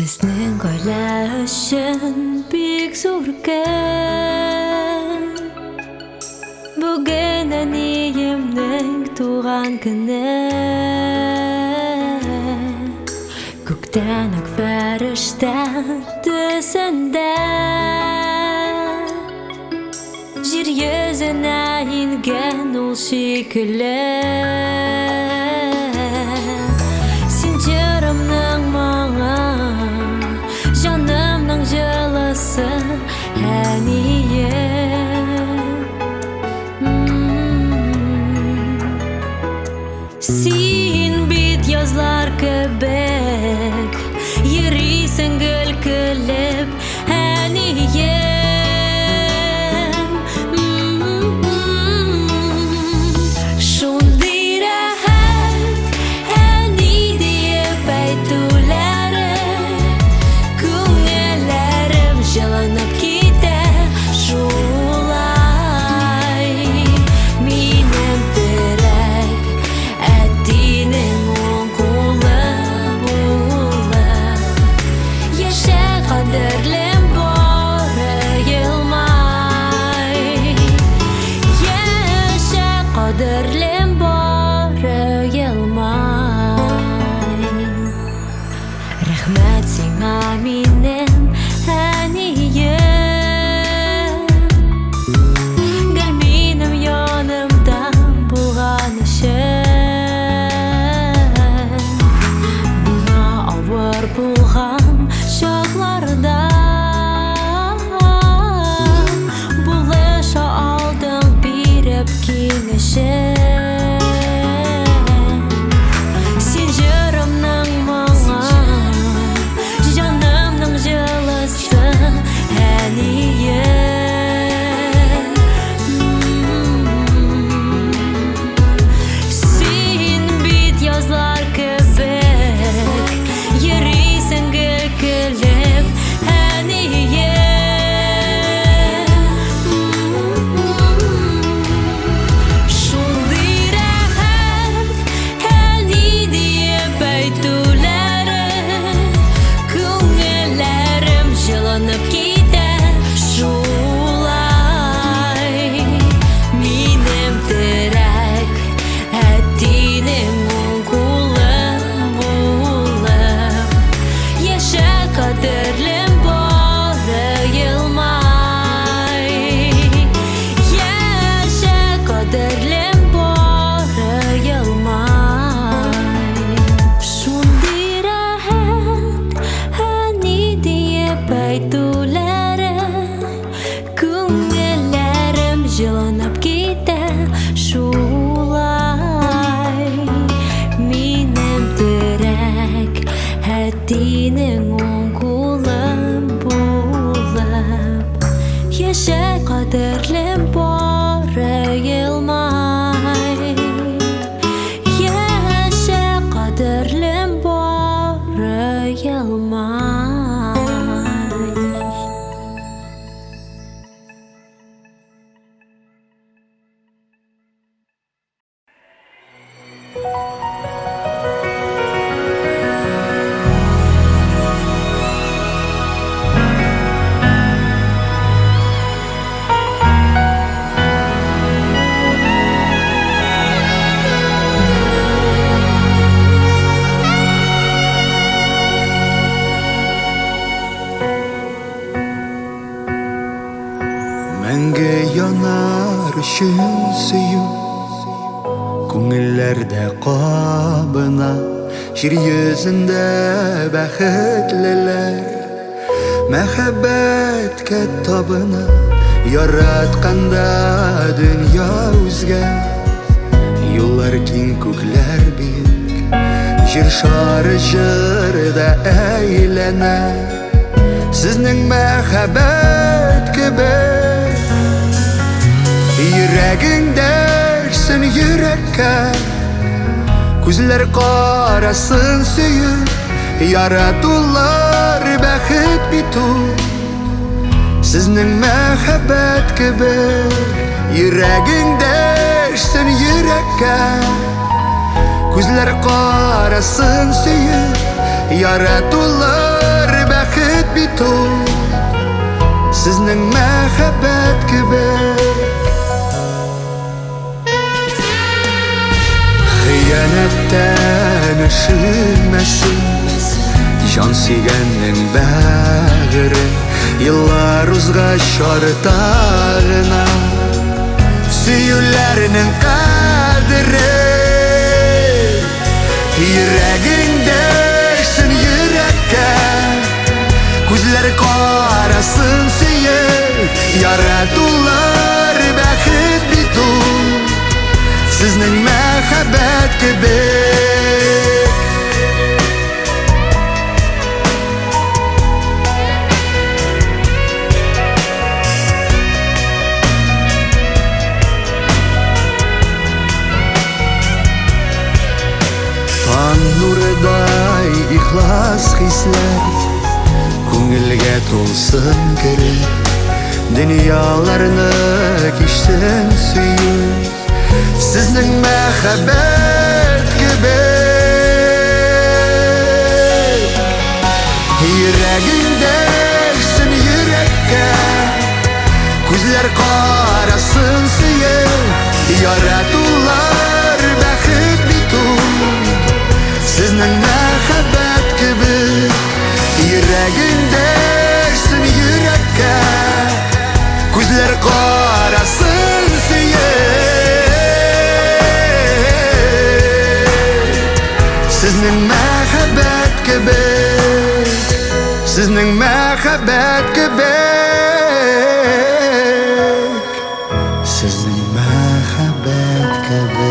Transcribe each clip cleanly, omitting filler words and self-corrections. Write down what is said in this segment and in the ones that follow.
Безнең гаилә өчен бик зур көн. Бүген әниемнең туган көне. Күктән үк фәрештә төсендә Җир йөзенә ингән ул шикелле. Син җырымның моңы, җанымның җылысы, әнием. Син бит язлар кебек йөрисең гел көлеп, әнием. Шундый рәхәт, әни диеп әйтүләре, күңелләрем җылынып китә шулай. Минем терәк, әтинең уң кулы булып, яшә, кадерлем, бары елмай. Яшә, кадерлем, бары елмай. Рәхмәт сиңа, минем әнием. Гел минем янымда булган өчен. Миңа авыр булган чакларда булыша алдың биреп киңәшен. Син җырымның моңы, җанымның җылысы, әнием. Син бит язлар кебек йөрисең гел көлеп, әнием. Шундый рәхәт, әни диеп әйтүләре, күңелләрем җылынып китә шулай. Минем терәк, әтинең уң кулы булып, яшә, кадерлем, бары елмай. Яшә, кадерлем, бары елмай. Шундый рәхәт, әни диеп әйтүләре, күңелләрем җылынып китә шулай. Минем терәк, әтинең уң кулы булып, яшә, кадерлем, бары елмай. Яшә, кадерлем, бары елмай. Мәңге янар өчен сөю Күңелләрдә кабына. Җир йөзендә бәхетлеләр Мәхәббәткә табына. Яратканда дөнья үзгә, Юллар киң, күкләр биек, Җир шары җырда әйләнә. Сезнең мәхәббәт кебек. Йөрәгең дәшсен йөрәккә, Күзләр карасын сөеп, Яратулар бәхет бит ул. Сезнең мәхәббәт кебек. Йөрәгең дәшсен йөрәккә, Күзләр карасын сөеп, Яратулар Сезнең мәхәббәт кебек. Хыянәттән өшемәсен җан сөйгәннең бәгыре. Еллар узгач арта гына сөюләрнең кадере. Йөрәгең дәшсен йөрәккә, күзләр карасын сөеп. Яратулар бәхет бит ул, сезнең мәхәббәт кебек. Таң нурыдай ихлас хисләр күңелгә тулсын кереп, дөньяларны кичсен сөю, сезнең мәхәббәт кебек. Йөрәгең дәшсен йөрәккә, күзләр карасын сөеп. Яратулар бәхет бит ул, сезнең мәхәббәт кебек. Йөрәгең дәшсен йөрәккә, күзләр карасын сөеп. Сезнең мәхәббәт кебек, сезнең мәхәббәт кебек, сезнең мәхәббәт кебек.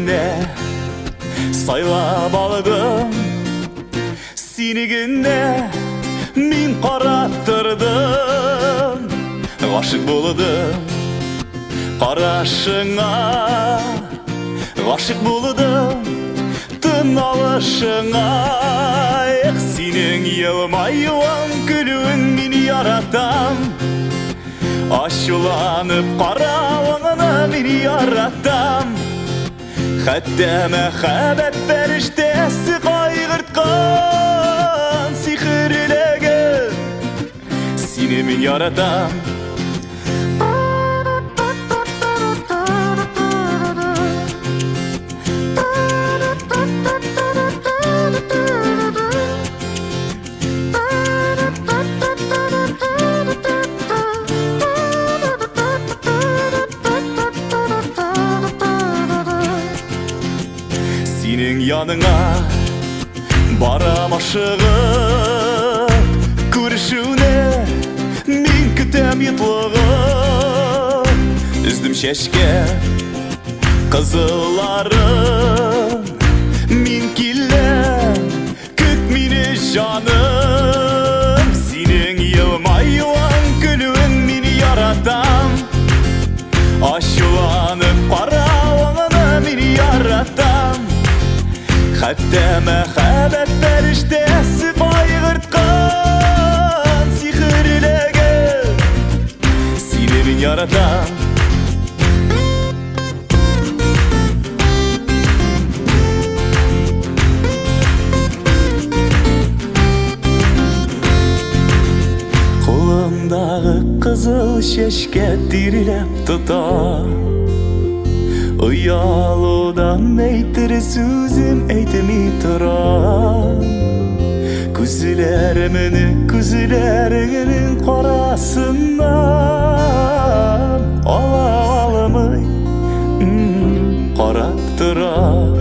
Генә сайлап алдым, сине генә мин карап тордым. Гашыйк булдым карашыңа, гашыйк булдым тын алышыңа. Эх, синең елмаюың, көлүең мин яратам. Ачуланып каравыңны мин яратам. Хәтта мәхәббәт фәрештәсе кайгырткан сихерләгән сине мин яратам. Синең яныңа барам ашыгып, күрешүне мин көтәм йотлыгып. Өздем чәчкә кызылларын, мин киләм, көт мине җаным. Синең елмаюың, көлүең мин яратам. Ачуланып каравыңны мин яратам. Хәтта мәхәббәт фәрештәсе кайгырткан сихерләгән сине мин яратам. Кулымдагы кызыл чәчкә тирләп тота. Оялудан әйтер сүзем әйтми торам. Күзләремне күзләреңнең карасыннан ала алмый, карап торам.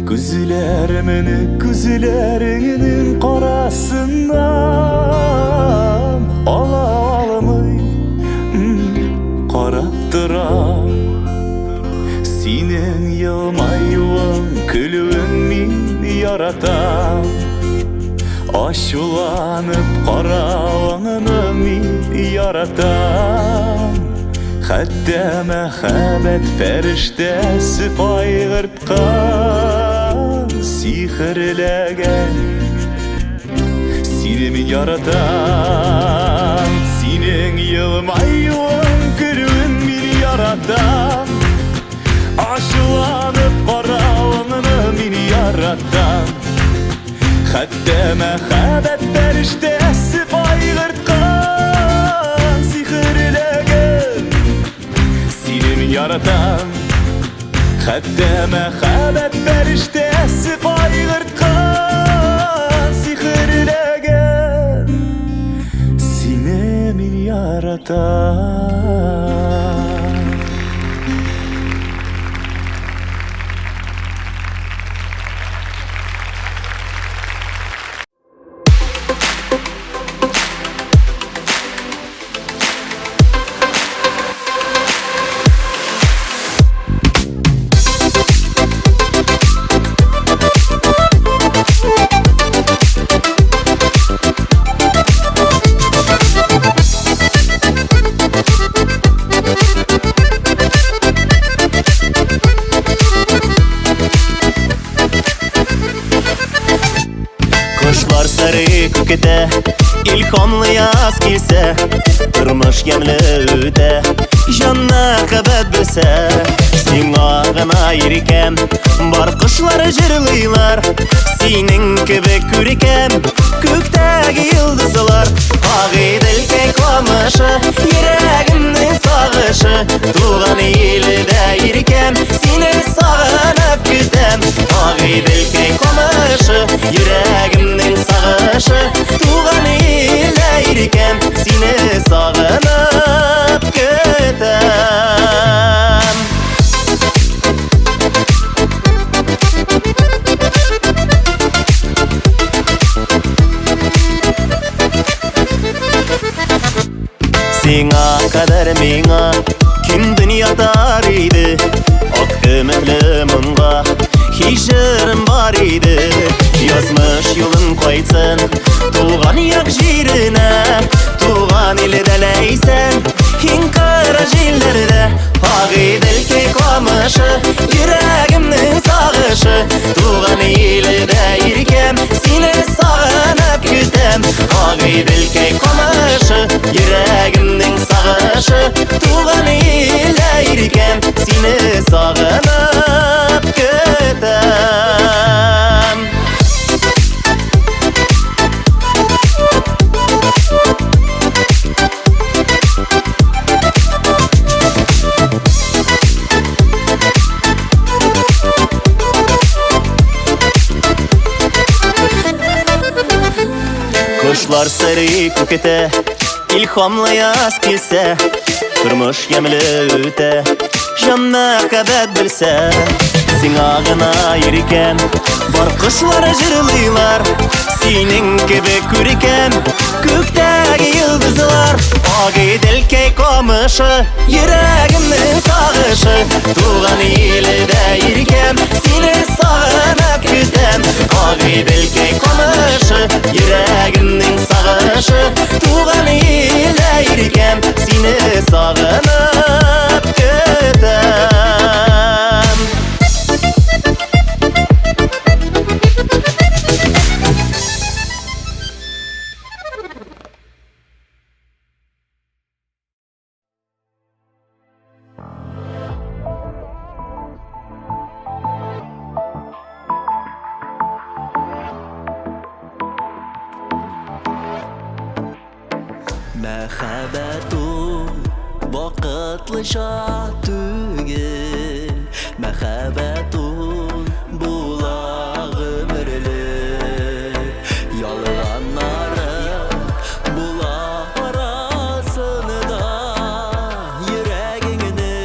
Күзләремне күзләреңнең карасыннан ала алмый, карап торам. Синең елмаюың, көлүең мин яратам. Ачуланып каравыңны мин яратам. Хәтта мәхәббәт фәрештәсе кайгырткан сихерләгән сине мин яратам. Синең елмаюың, көлүең мин яратам. Ачуланып каравыңны мин яратам. Хәтта мәхәббәт фәрештәсе кайгырткан сихерләгән сине мин яратам. Хәтта мәхәббәт фәрештәсе кайгырткан сихерләгән сине мин яратам. Кошлар сары күктә, илһамлы яз килсә, тормыш ямьле үтә, җан мәхәббәт белсә. Сиңа гына иркәм, бар кошлар җырлыйлар, синең кебек күркәм, күктәге йолдызлар. Агыйделкәй камышы, йөрәгемнең сагышы, туган илдә иркәм, сине сагынып көтәм. Агыйделкәй камышы, йөрәгемнең сагышы, туган илдә иркәм, сине сагынып көтәм. Сиңа кадәр миңа кем дөнья тар иде, ак Өметле моңга һич җырым бар иде. Язмыш юлын кайтсын туган як җиренә. Туган илдә ләйсән иң кара җилләрдә. Агыйделкәй камышы, йөрәгемнең сагышы. Туган илдә иркәм, сине сагынып көтәм. Агыйделкәй камышы, йөрәгемнең сагышы. Туган илдә иркәм, сине сагынып көтәм. Кошлар сырый күктә, илһамлы яз килсә, тормыш ямьле үтә, җан мәхәббәт белсә. Сиңа гына иркәм, бар кошлар җырлыйлар, синең кебек күркәм, күктәге йолдызлар. Агыйделкәй камышы, йөрәгемнең сагышы. Туган илдә иркәм, сине сагынып көтәм. Агыйделкәй камышы, йөрәгемнең сагышы. Туган илдә иркәм, сине сагынып көтәм. Мәхәббәт ул вакытлыча түгел, мәхәббәт ул була гомерлек. Ялганнары була арасында, йөрәгеңне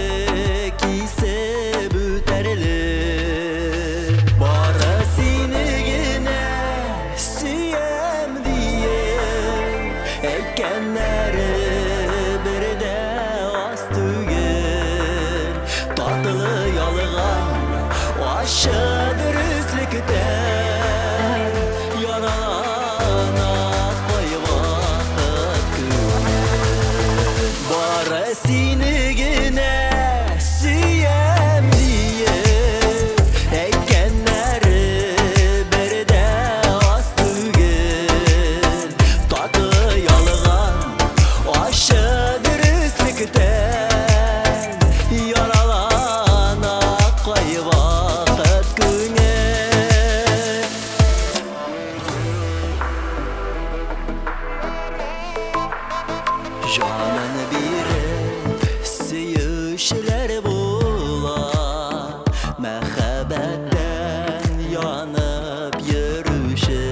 кисеп үтәрлек. Бары сине генә сөям диеп әйткәннәре бер дә аз түгел. Татлы ялган, ачы дөреслектән яралана кайвакыт күңел. Бары сине генә сөям диеп әйткәннәре бер дә аз түгел. Татлы ялган, ачы дөреслектән яралана кайвакыт күңел. Җанын биреп сөючеләр була, мәхәббәттән янып йөрүче.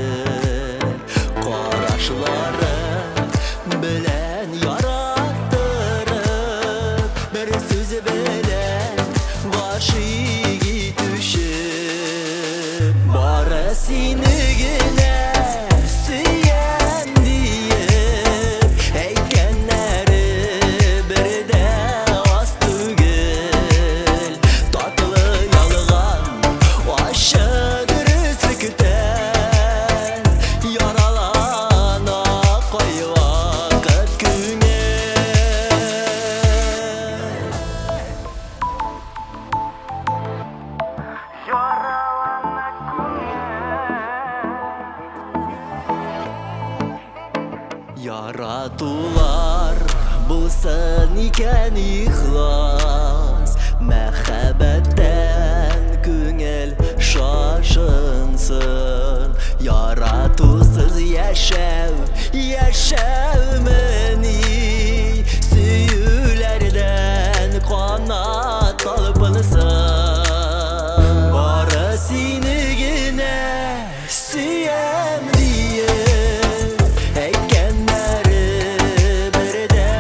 Карашлары белән яраттырып, бер сүз белән гашыйк итүче. Бары сине генә сөям диеп әйткәннәре бер дә аз түгел. Татлы ялган, ачы дөреслектән яралана кайвакыт күңел. Яратулар булсын икән ихлас, мәхәббәттән күңел шашынсын. Яратусыз яшәү, яшәүмени? Сөюләрдән канат талпынсын. Бары сине генә сөям диеп әйткәннәре бер дә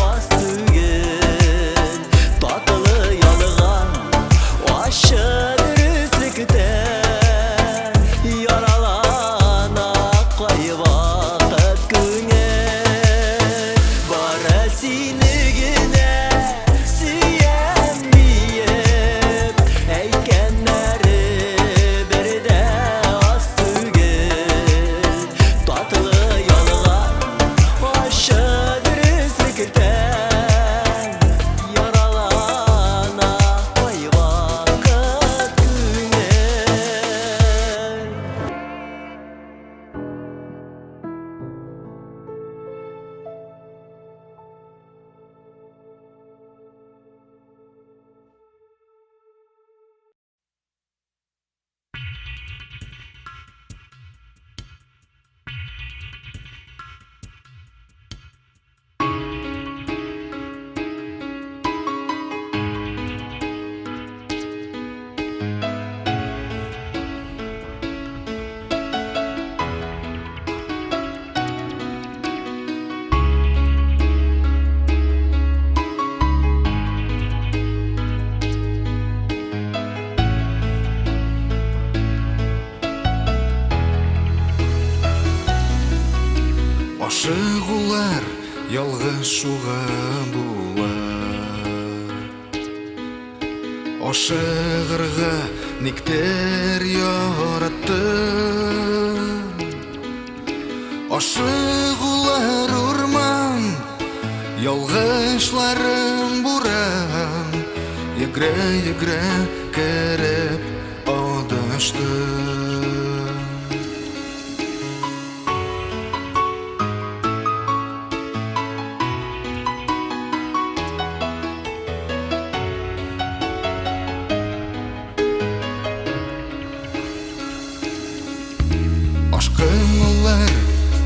аз түгел. Татлы ялган, ачы дөреслектән яралана кайвакыт күңел. Ашыгулар ялгышуга була. Ашыгырга никтер яраттым. Ашыгулар урман, ялгышларым буран. Йөгерә-йөгерә кереп адаштым. Ашкынулар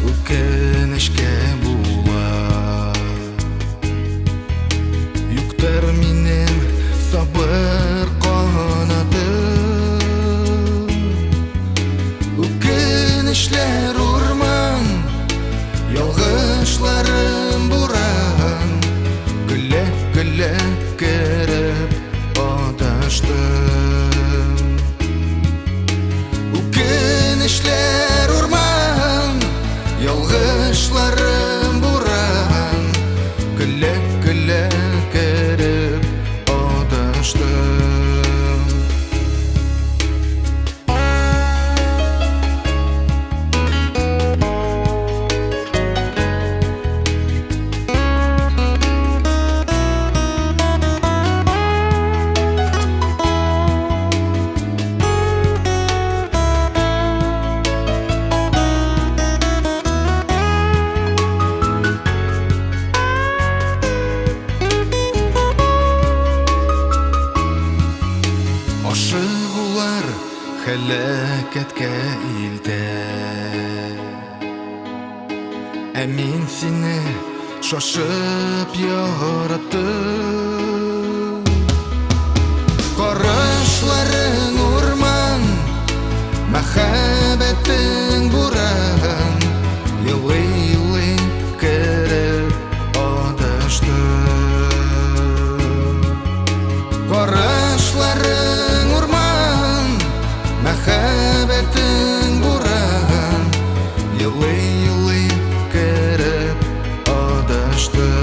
үкенечкә була. Юктыр минем сабыр канатым. Үкенечләр урман, ялгышларым буран. Көлә-көлә кереп адаштым. Үкенечләр урман, ялгышларым буран. Көлә-көлә кереп адаштым. Ашыгулар һәлакәткә илтә. Ә мин сине шашып яраттым. Карашларың урман, мәхәббәтең буран. Елый-елый кереп адаштым. Карашларың урман, мәхәббәтең буран. Елый-елый кереп адаштым.